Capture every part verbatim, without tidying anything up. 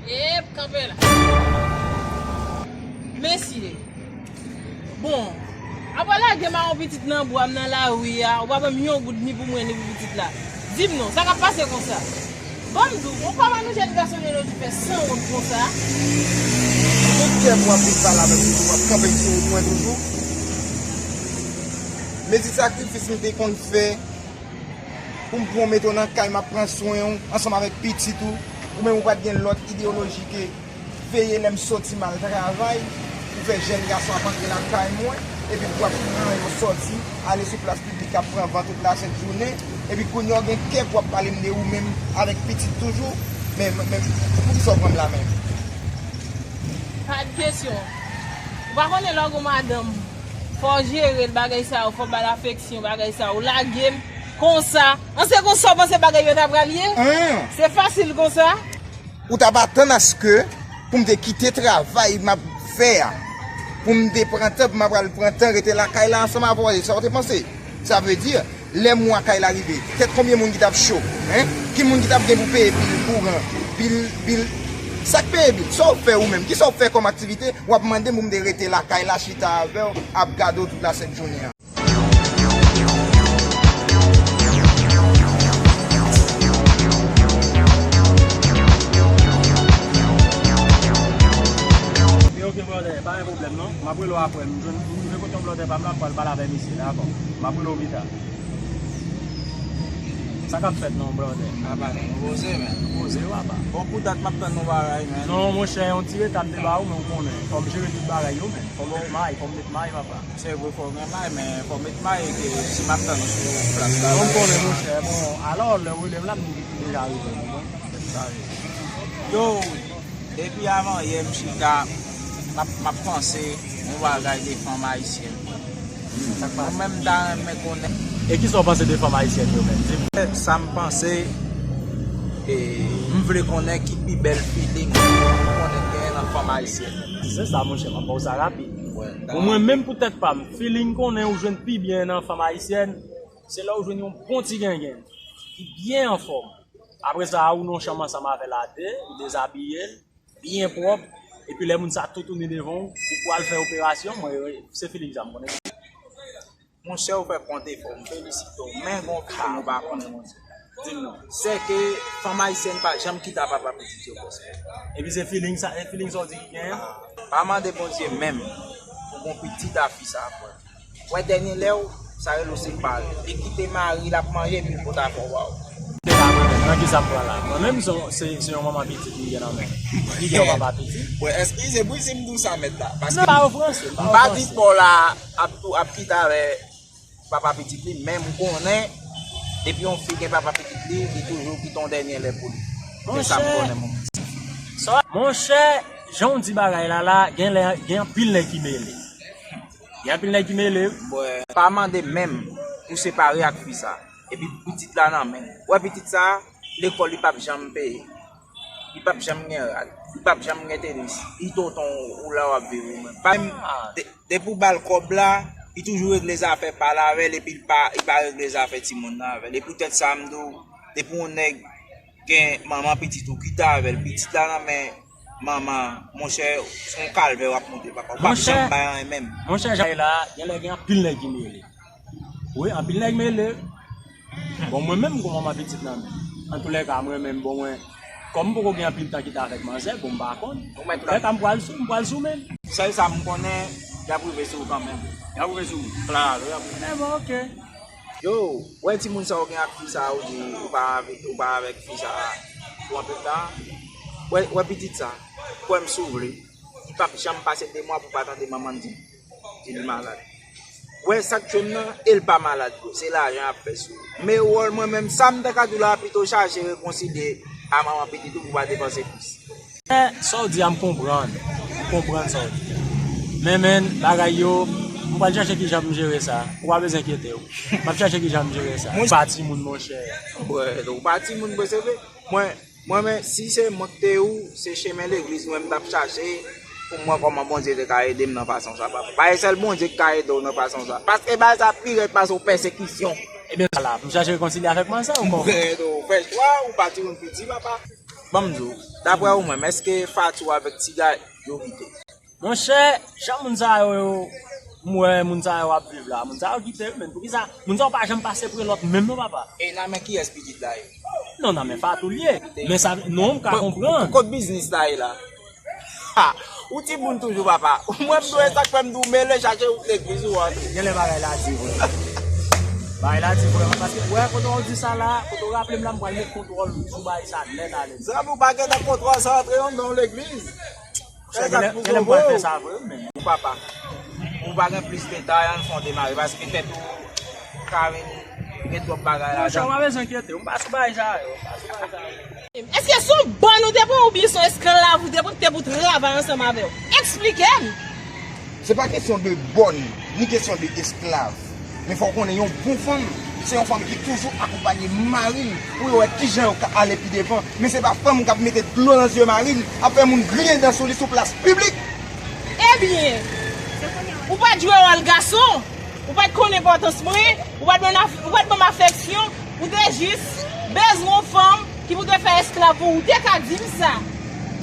Ep, kanpe la. Mesye. Bon, apre lage mawon pitit nan bwa m nan lari a, ou pa ban m yon goud ni pou mwen ni pou pitit la. Di m non, sa k ap pase konsa? Ban m di w, ou kòman nou jèn gason de nos jours fè sanwont konsa? Tout kè pou w ap vin pale avè m toujou, w ap kanpe sou wout mwen toujou. Mezi sakrifis m te konn fè pou m pran w mete w nan kay m ap pran swen w ansanm avèk pitit ou, ou menm ou pa t gen lòt ideyoloji ke veye lè m soti m al travay, pou fè jèn gason ap antre lakay mwen, epi pou ap pran yon sòti, ale sou plas piblik ap pran van tout lasent jounen, epi kounye a w gen kè pou ap pale m de ou menm avèk pitit toujou, men, men, men, poukisa w pran m la menm? Pa de kesyon. Ou pa konnen lè w gon madanm, fò w jere l bagay sa yo, fò w ba l afeksyon bagay sa yo, ou lage m konsa. An se konsa w panse bagay yo ta pral ye? Se fasil konsa? Ou t ap atann aske pou m te kite travay m ap fè a, pou m te pran tan, pou m ap al pran tan rete lakay la ansanm avè w, e sa w te panse? Sa vle di, lè mwa kay la rive, kèt konbyen moun ki t ap cho, en? Ki moun ki t ap gen pou peye bil kouran, bil, bil, sa k peye bil? Sa w fè ou menm? Kisa w fè kòm aktivite? W ap mande m pou m te rete lakay la, chita avè w, ap gade w tout lasent jounen an. Ok, ok, brother, pa gen pwoblèm non. M ap rele w apre. M jwenn, m jwenn kote yon brother pa m la, m pral pale avè misye, dakò. M ap rele w pita. Sa k ap fèt non, brother? Apa, nou poze, men. Poze, papa. Bon, pou dat m ap tann yon bagay, men. Non, monchè, yon ti reta m te ba ou, men ou konnen. Fò m jere tout bagay yo, men. Fò m met may, fò m met may, papa. Se vre, fò w gen may, men fò w met may ke si m ap tann ou sou plas la. Bon, m konnen, monchè. Bon, alò, lè w rele m la, m deja rive, ou konprann? Yo, depi avanyè m chita, m ap, m ap panse yon bagay de fanm ayisyèn. Mwen menm, m ta renmen konnen. E kisa w panse de fanm ayisyèn yo menm? Di m. Sa m panse, e, m vle konnen ki pi bèl feeling ou konnen genyen nan fanm ayisyèn. Se sa, monchè, m ap ba w sa rapid. Bon, mwen menm pou tèt pa m, feeling konnen ou jwenn pi byen nan fanm ayisyèn, se lè ou jwenn yon bon ti gengen, ki byen anfòm. Apre sa, ou nan chanm ansanm avè l atè, ou dezabiye l, byen pwòp, epi lè moun sa toutouni devan w, ou pral fè operasyon, mwen, se feeling sa m konnen. Monchè, ou fè pwont efò, m felisite w. Men gon feeling ou pa konnen, monchè. Di m non. Se ke fanm ayisyèn pa janm kite papa pitit yo konsa. Epi se feeling sa, e feeling sa w di ki genyen? Ah, pa mande Bondye menm pou gon pitit a fi sa, frè. Wè dènye lè w, sa rele w separe. Li kite mari l ap manje, epi l pot afè w ba w. Nan kisa m pran la? Mwen menm, se, se, se yon manman pitit m gen nan men m. Li gen yon papa pitit. Bon, eskize m wi si m di w sa, mèt la. Paske non, pa ofranse, pa ofranse. M pa di pa w la ap tou, ap kite avè papa pitit li, men m konnen depi yon fi gen papa pitit li, li toujou kite yon dènye lè pou li. Se sa m konnen, mwen. Monchè, jan w di bagay la la, gen lè, gen anpil nèg ki mele. Gen anpil nèg ki mele. Bon, pa mande menm pou separe ak fi sa. Epi pitit la nan men. Wè pitit sa, lekòl li p ap janm peye. Li p ap janm gen rad. Li p ap janm gen tenis. Li tonton ou la w ap viv ou menm. Pa menm, de, depi w ba l kòb la, li toujou regle zafè pa l avè l, epi l pa, li pa regle zafè timoun nan avè l. E poutèt sa, m di w, depi yon nèg gen manman pitit ou kite avè l, pitit la nan men manman, monchè, se yon kalvè w ap monte, papa. Ou p ap janm bay anyen menm. Monchè, jan la, gen lè gen anpil nèg ki mele. Wi, anpil nèg mele. Bon, mwen menm, m gon manman pitit nan men. Antoulèka, mwen menm, bon, mwen, kòm m poko gen anpil tan kite avèk manzè, bon, m pa konn. Antoulèka, m pral sou, m pral sou menm. Sèl sa m konnen, y ap rive sou ou kanmenm. Y ap rive sou mwen. Klaro, y ap rive. Ebyen, oke. Yo, wè timoun sa w gen ak fi sa a, ou di ou pa avè-, ou pa avèk fi sa a pou anpil tan. Wè, wè pitit sa, kwè m si w vle, li p ap janm pase de mwa pou pa tande manman l di, di li malad. Wè sa k tchwe m nan, e l pa malad vre, se lajan y ap fè sou ou. Men wòl mwen menm, sa m ta ka di w la, pito chache rekonsilye a manman pitit ou pou pa depanse plis. Eh, sa w di a, m konprann. M konprann sa w di a. Men, men, bagay yo, m pral chache kijan pou m jere sa. Ou pa bezwen enkyete w. M ap chache kijan pou m jere sa. Mwen pa timoun, monchè. Bwè, ou pa timoun, bwè, se vre. Mwen, mwen, men, si se mwen k te ou, se chemen legliz mwen m t ap chache pou m wè kòman Bondye te ka ede m nan fason sa, papa. Pa e sèl Bondye k ka ede w nan fason sa. Paske bagay sa pi rèd pase w pèsekisyon. Ebyen, sa la, pou m chache rekonsilye avèk manzè ou kòman? Bwè, ou fè chwa, ou pa timoun piti, papa. Ban m di w, daprè ou menm, èske Fatou avèk Tigay yo kite? Monchè, jan moun sa yo, yo, m wè moun sa yo ap viv la, moun sa yo kite wi, men poukisa moun sa yo pa janm pase pre lòt menm non, papa? E nan men kiyès pitit la ye? Non, nan men Fatou l ye. Men sa, non, m ka konprann. Kot biznis la ye la? Ha! Ou timoun toujou, papa. Mwen m dwe sa k fè m di w mele chache wout legliz ou antre. Genlè bagay la di vre. Bagay la di vrèman, paske wè kote w di sa la, kote w raple m la, m pral met kontwòl sou bagay sa nèt ale. Zanmi w pa gentan kontwòl sa antre anndan yon legliz. Monchè, genlè, genlè m pral fè sa vre, men. Ou papa, ou pa gen plis detay, ann fè yon demare, paske tèt ou ka vin gen twòp bagay ladan. Monchè, ou pa bezwen enkyete w, m pa sou bagay sa yo, m pa sou bagay sa yo. Èske se yon bòn ou te pran oubyen se yon esklav ou te pran ki te pou travay ansanm avè w? Eksplike m! Se pa kesyon de bòn, ni kesyon de esklav. Men fò w konnen yon bon fanm, se yon fanm ki toujou akonpaye mari l pou yo wè kijan yo ka ale pi devan. Men se pa fanm k ap mete dlo nan zye mari l, ap fè moun griyen dan sou li sou plas piblik. Ebyen, ou pa t jwe wòl gason, ou pa t konn enpòtans mwen, ou pa t ban m af-, ou pa t ban m afeksyon, ou te jis bezwen yon fanm ki pou te fè esklav pou ou, ou te ka di m sa.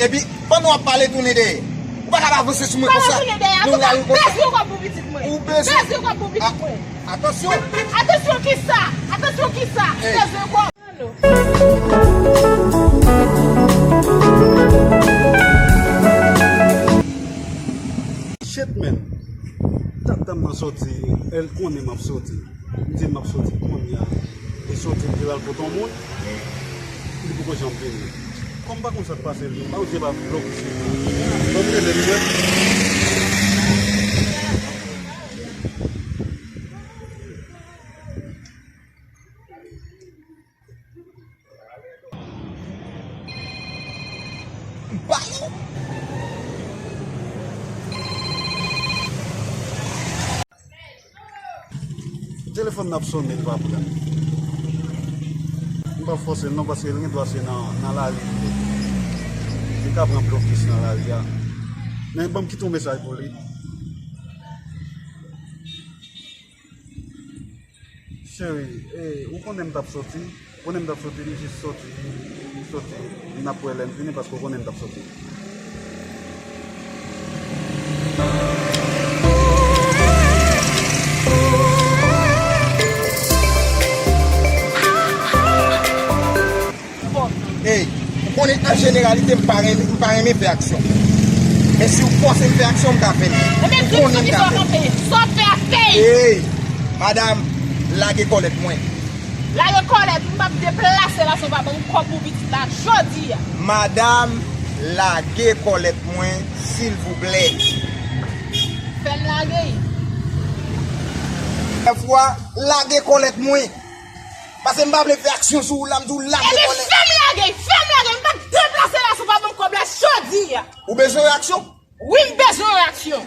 Epi, pandan w ap pale tounen dèyè, ou pa ka pa avanse sou mwen konsa. Pandan tounen dèyè, an tou ka, bezwen kòb pou pitit mwen. Ou bezwen. Bezwen kòb pou pitit mwen. Atansyon. Atansyon kisa? Atansyon kisa? Bezwen kòb. Shit, man. Tata m nan soti, el konnen m ap soti. M di m ap soti kounye a. E soti m te pral kote yon moun, li poko janm vini. Kòm m pa konn sa k pase l, m pa konn si se pa blòk li se. Ban m rele l, m wè. Telefòn nan ap sonnen, li pa pran. M p ap fòse l non, paske l gen dwa se nan, nan lari li ye. Li ka pran blokis nan lari a. Men ban m kite yon mesaj pou li. Cheri, e, ou konnen m t ap soti? Ou konnen m t ap soti, m jis soti, m soti, n ap wè lè m vini, paske ou konnen m t ap soti. Ey, ou konnen an jeneralite m pa renmen, m pa renmen fè aksyon. Men si w fòse m fè aksyon, m ka fè l. Ou konnen m ka fè l. Sa w fè a peye. Ey, madam, lage kòlèt mwen. Lage kòlèt, m p ap deplase la si w pa ban m kòb pou pitit la jodi a. Madam, lage kòlèt mwen, silvouplè. Fè m lage l. Fwa, lage kòlèt mwen. Paske m pa vle fè aksyon sou ou la, m di w lage kòlèt. Ebyen, fè m lage, fè m lage, m p ap deplase la si w pa ban m kòb la jodi a. Ou bezwen reyaksyon? Wi, m bezwen reyaksyon.